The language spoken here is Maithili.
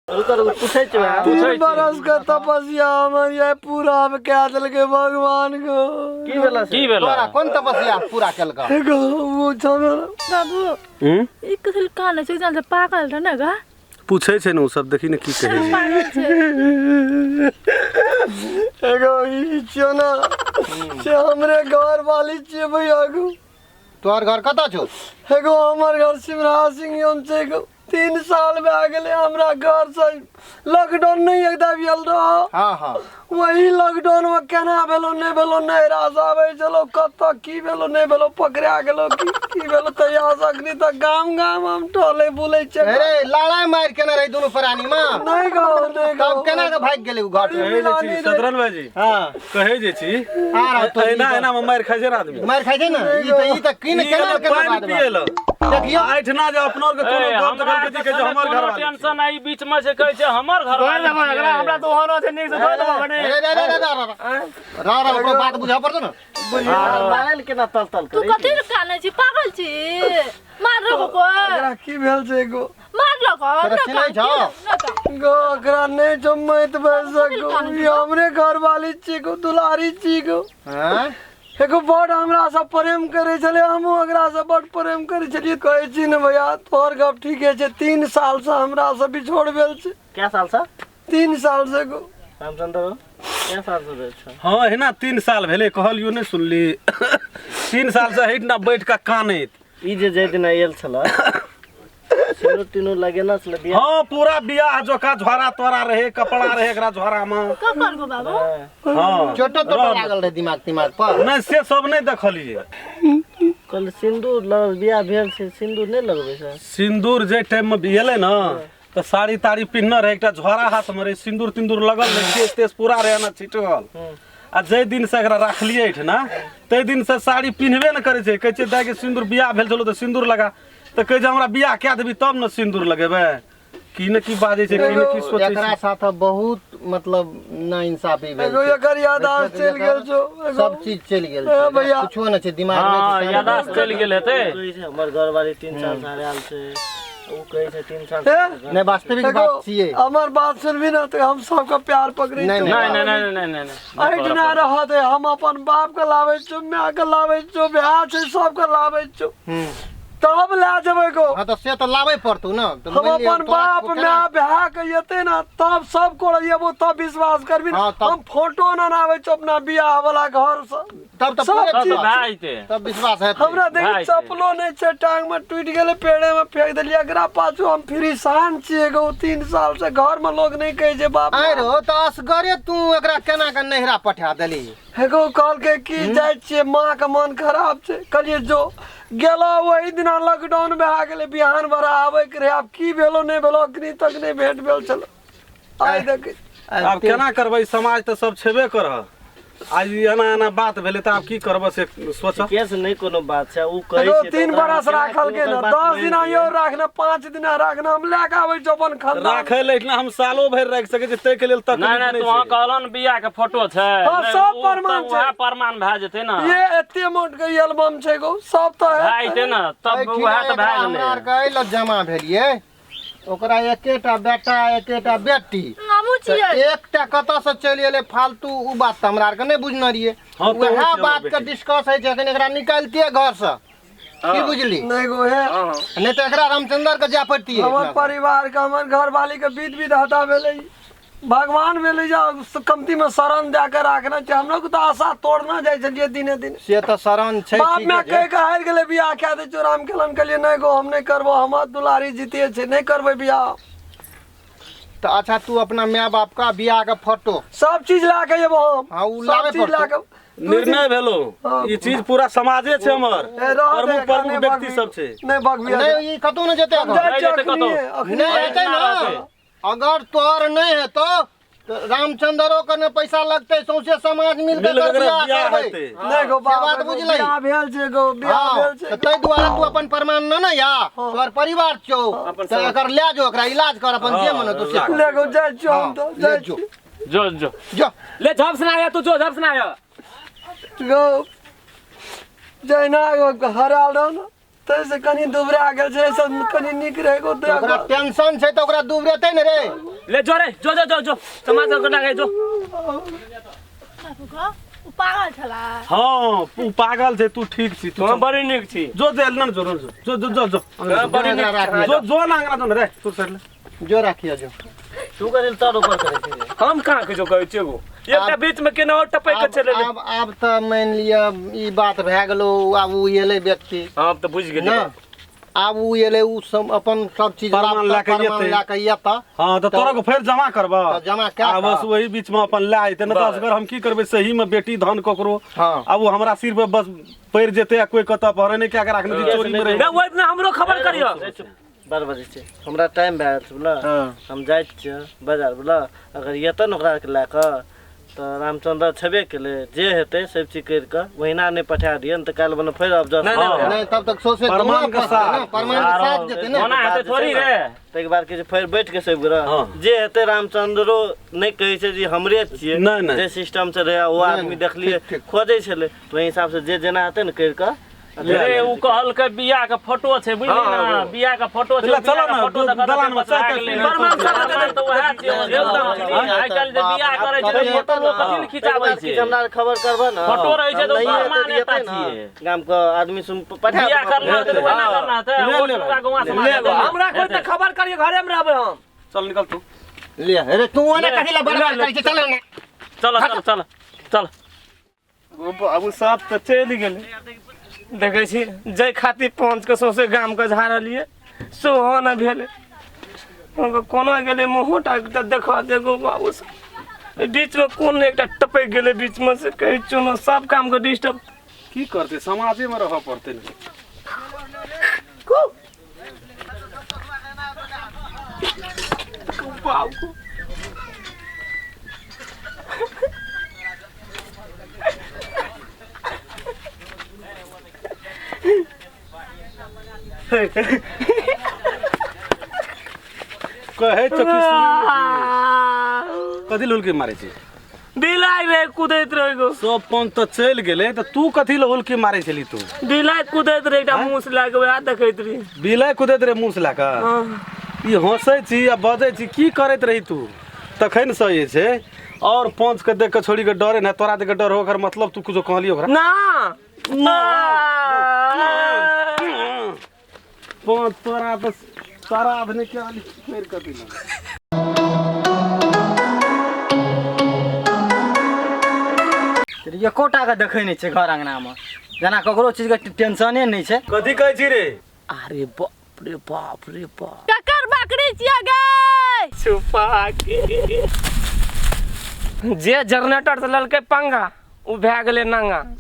रुको रुको, पूछै छी वएह। 3 बरस के तपस्या हमर ये पूरा कए देलकै भगवान को। की भेला से? की भेला? तोरा कोन तपस्या पूरा केलका? एगो वो छौ। बाबू, ई कथी लए कानै छै? जान पागल रह ने गा। पूछै छै ने ओ सब, देखी ने की कहै छै। पागल छै। एगो ई छियौ ने से हमरे घर वाली छियै भैया गो। तोहर घर कतऽ छौ? एगो हमर घर सिमरा सिंह हम छै गो। 3 साल भए गेलै हमरा घर से लॉकडाउन नहीं एकदा भेल रह। हाँ हाँ। वही लॉकडाउन में केना भेलो नहीं भेलो, नहीं रास आबै छलो, कतऽ की भेलो नहीं भेलो, पकड़ा गेलो की की भेलो, तहिया से अखनी तक गाम गाम हम टहले बुलै छियै। अरे लड़ाई मार केने रही दुनू प्राणी में? नहीं गो, नहीं गो। तब केना के भागि गेलै उ घर से? कहै जे छी सतरन भाईजी। हाँ। कहै जे छी आ रहा तो एना एना में मारि खाइ छै ने आदमी। मारि खाइ छै ने? ई तऽ की ने ई केना एना केना पानि बात पिए लए। देखियौ। एहिठिना जे अपनो आरके कोनो ए, गप हमरा देखलकै जे कहै छै हमर कोनो घर वाली। टेंशन आई बीच में से कहै छै हमर घर धोए देबो एकरा, हमरा तऽ ओहनो छै, नीक से धोए देबो कनी। रे रे रे रे रे रे रे, ओकरो बात बुझऽ पड़तौ ने। मारल केना तल तल तू करै? कथी लए कानै छी? पागल छी? मारलको कोइ? एकरा की भेल छै गो? मारलको? तोरा चिन्है छौ? गो एकरा नहीं जमैत भए सको, ई हमरे घर वाली छी गो, दुलारी छी गो। हाँ? एगो बड़ हमरा से प्रेम करे छलै, हमहूँ ओकरा से बड़ प्रेम करे छलियै। कहै छी ने भैया, तोहर गप ठीके छै, 3 साल से हमरा से बिछोड़ भेल छै। कै साल से? 3 साल से गो। रामचंद्र, कै साल से भेल छै? हँ, एहिना 3 साल भेलै, कहलियो नहि सुनली। 3 साल से एहिठिना बैठ कऽ कानैत। ई जे जाहि दिना आयल छल सिन्दूर तिन्दूर लगेने छलै बियाह? हाँ, पूरा बियाह जोका झोरा तोरा रहे, कपड़ा रहे एकरा झोरा में। ककर गो बाबू? हाँ। चोटो तोटो लागल रहे दिमाग तिमाग पर? नहीं, से सब नहीं देखलिए। कल सिन्दूर लगल, बियाह भेल छै, सिन्दूर नहि लगबै छै? सिन्दूर जे टाइम में एलै ने तऽ साड़ी ताड़ी पिन्हने रहे, एकटा झोरा हाथ में रहे, सिन्दूर तिन्दूर लगल रहे, केश तेश पूरा रहे ना छिटल। आ जाहि दिन से एकरा राखलिए एहिठिना ताहि दिन से साड़ी पिन्हबे ने करै छै। कहै छै दाइ के सिन्दूर, बियाह भेल छलो तऽ सिन्दूर लगा, तऽ कहै छै हमरा बियाह कए देबी तब ने सिन्दूर लगेबै। की ने की बाजै छै, की ने की सोचै एकरा छै। साथ बहुत मतलब ना इंसाफी भेल एगो छै। एकर याददाश्त चलि गेल छौ एगो। सब चीज चलि गेल ए छै, भैया। कुछो नहि छै दिमाग। हाँ, नहि छै। यादाश्त चलि गेल हेतै। ओ कहै छै हमर घरवाली 3 साल से हरायल छै, ओ कहै छै 3 साल से। ए? नहि, वास्तविक एगो बात छियै। हमर बात सुनबी ने तऽ हम सबके प्यार पकड़ै नहि, छौ। नहि नहि नहि नहि नहि नहि। एहिठिना रहत हम अपन बाप के लाबै छौ, माय के लाबै छौ, भाय छै सबके लाबै छौ, तब लए जेबै गो। हाँ, तऽ से तऽ लाबै पड़तौ ने तऽ। हम मानि लिअ अपन तोरा बाप केना- माय भाय के एते ने तब सब को एबो, तब विश्वास करबी ने। हाँ, तब- हम फोटो न आबै छौ अपना बियाह वाला घर से। तब तऽ सब पूरे तब तऽ चीज। भए जेतै। तब विश्वास हेतै। हमरा देखी भाय छै। चप्पलो नहि छै, टांग में टूटि गेलै, पेड़े में फेंक देलियै। एकरा पाछू हम फिरिशान छियै गो 3 साल से। घर में लोग नहीं कहै छै बाप। आँय रो, तऽ असगरे तू एकरा केना के नैहरा पठा देली? एगो कहलकै कि जाइ छियै, माँ के मन खराब छै। कहलियै जो। गेलो ओहि दिना लॉकडाउन भए गेलै, बिहान भरा आबैके रहै। आब की भेलो नहि भेलो, अखनी तक नहि भेंट भेल छल। आइ देखै आब केना करबै? समाज तऽ सब छेबे करह। आज ई एना एना बात भेलै तऽ आब की करबऽ से सोचऽ। केस नहि कोनो बात छै, ओ कहै एगो छै तऽ 3 ओकरा बरस केना राखलकै ओकर ने, बात 10 मानि दिना लियै? यौ राखने, 5 दिना राखने, हम लए कऽ आबै छी अपन खानदान। राखै लए एहिठिना हम सालो भरि राखि सकै छी, ताहिके लेल तकलीफ नहि नहि, नहि तू अहाँ छै। कहलन बियाह के फोटो छै? हाँ, नहि, सब ओ प्रमाण तऽ छै। उएह प्रमाण भए जेतै ने। ये एते मोट के एल्बम छै गो, सब तऽ भए हेतै। जेतै ने तब, एहिठिना उएह तऽ एकरा भए हमरा गेलै। आरके एहि लए जमा भेलियै, ओकरा एकेटा बेटा एकेटा बेटी। हमहूँ तऽ छियै। एकटा कतऽ से चलि एलै फालतू, ओ बात तऽ हमरा आरके नहि बुझने रहियै। हाँ, तऽ उएह ओ छै हमर बात के बेटी। डिस्कस होइ छै। एखन एकरा निकालतियै घरसँ, की बुझली? नहि गो हे। नहि तऽ एकरा रामचंद्र के जाय पड़तियै। हमर परिवार के, हमर घरवाली के बीत बीत हता भेलै, भगवान भेलै जे कमती में शरण दए के राखने छै। हम लोग तऽ आशा तोड़ना जाइ छलियै दिने दिन। से तऽ शरण छै। बाप ठीके माय छै। कहि के हारि गेलै, बियाह कए दै छौ राम खेलन। कहलियै नहि गो, हम नहि करबो, हमर दुलारी जीते छै, नहि करबै बियाह। तऽ अच्छा, तू अपना माय बाप का बियाह के फोटो सब चीज लए के एबो हम। हाँ, उ सब लाबे चीज लए पड़तौ। के। निर्णय भेलो। हाँ। ई चीज पूरा समाजे छै हमर, ए, रहऽ दे, प्रमुख एकरा प्रमुख नहि व्यक्ति भगबी। सब छै। नहि भगबी। नहि, ई कतौ नहि जेतै हम एखन। जाइ नहि छियै जेतै कतौ। अखनिये, अखनिये। नहि हेतै नहि ने। रहतै। अगर तोहर नहि हेतौ तऽ रामचंद्रो के ने पैसा लगतै, सौंसे समाज मिल के मिल के एकर एकरा बियाह बियाह करबै। हेतै। नहि गो से बाप, बात एगो बुझलै। बियाह भेल छै गो, बियाह हाँ, भेल छै। तऽ ताहि दुआरे तू अपन प्रमाण न ने या, तोहर परिवार छौ तऽ एकर लए जो, एकरा इलाज कर, अपन जे मन हेतौ से कर। ले गो, जाइ छियौ हम तऽ हाँ, ले जाइ जो। छियौ। जो जो। जो। ले झप सुनाया तू, जो झप सुनाया। गो जहिना गो हराल रहो ने ताहिसँ कनि दुबरा गेल छै, एहिसँ कनि नीक रहै गो। ओकरा टेंशन छै तऽ ओकरा दुबरेतै ने रे। ले जो रे जो जो जो जो समाज को लगे जो बाबू ओ पागल छला। हाँ उ पागल छै तू ठीक छी तू हम बड़ी नीक छी। जो जे न जो जो जो जो जो बड़ी नीक जो जो ना अंगना जो रे तू साइड ले जो राखियो जो तू करेल तर ऊपर करे छै। हम कहाँ के जो कहै छियै गो एकटा बीच में केना और टपै के चले। आब आब त मान लिअ ई बात भए गेलो आब उ एलै व्यक्ति। हां अब त बुझि गेलियै ना आब उ एलै उ सब अपन सब चीज प्रमाण लए के प्रमाण एतै। हां त तोरा को फेर जमा करबा त जमा कै आ बस वही बीच में अपन ले आइते न त असगर हम की करबै सही में बेटी धन ककरो। आब उ हमरा सिर पे बस पड़ जेते आ कोई कत पर नै क्या के राखने छी चोरी में रही। ना ओइ दिना हमरो खबर करियो। 12 बजे छै हमरा टाइम भए गेल छै बुझल। हम जाइत छियै बाजार बुझल। अगर एतऽ ने ओकरा के लए कऽ तऽ रामचंद्र छेबे केलै जे हेतै सब चीज करि कऽ ओहिना नहि पठा दिअ ने तऽ काल्हि बने फेर आब जस नहीं तब तक सोचे प्रमाण के साथ प्रमाण के साथ जेतै ने ओना हेतै थोड़ी रे। ताहिके बाद की छै फेर बैठ के सब ग्रह जे हेतै रामचंद्रो नहि कहै छै जे हमरे छियै जे सिस्टम से रहै ओ आदमी देखलियै खोजै छलै तऽ ओहि हिसाब से जे जेना हेतै ने करि कऽ रे उ कहलकै बियाह के फोटो छै बुझली ना बियाह के फोटो छै चलो ना फोटो देखा दलान में चाय प्रमाण सब त वएह छै एकदम आइ काल्हि जे बियाह करै छै त फोटो लोक कथि ले खिचाबै छै। हमरा खबर करबऽ ना फोटो रहै छै त प्रमाण एता छियै गाम के आदमी सुन पठा बियाह करना त ओना करना त पूरा गांव समाज हमरा कोई त खबर करियो घरे में रहबै हम। चल निकल तू ले अरे तू ओना कथि ले बड़बड़ करै छै चल ना चल चल चल चल। बाबू साहब त चलि गेलै देखै छी जै खातिर पहुँच के सौंसे गाम के झाड़लियै सेहो नहि भेलै। कोना गेलै मुँहो टा तऽ देखा देगो बाबू साहब बीचमे कोन एकटा टपकि गेलै बीचमे से कहै छियौ ने सब कामके डिस्टर्ब की करतै समाजेमे रहऽ पड़तै ने। बाबू कहे तो की कथी हुलकी मारे छी बिलाइ रे कुदैत रहे गो सब पंच त चलि गेलै त तू कथी ले हुलकी मारे छली तू बिलाइ कुदैत रहे एकटा मूस लए के वएह देखैत रही बिलाइ कुदैत रहे मूस लए के ई हंसै छी आ बजै छी की करैत रही तू तखन से जे छै और पंच के देख के छोड़ी के डरे ना तोरा देख के डर हो ओकर मतलब तू कुछो कहलियो ओकरा ना ना पंच तोरा बस सारा आदमी के आली फेर कथी ना एकोटा के देखै नहि छै घर अंगना में जेना ककरो चीज के टेंशने नहि छै। कथी कहै छी रे? अरे बाप रे बाप रे बाप ककर बकरी छियै गे छुपा के जे जनरेटर से ललकै पंगा उ भए गेलै नंगा।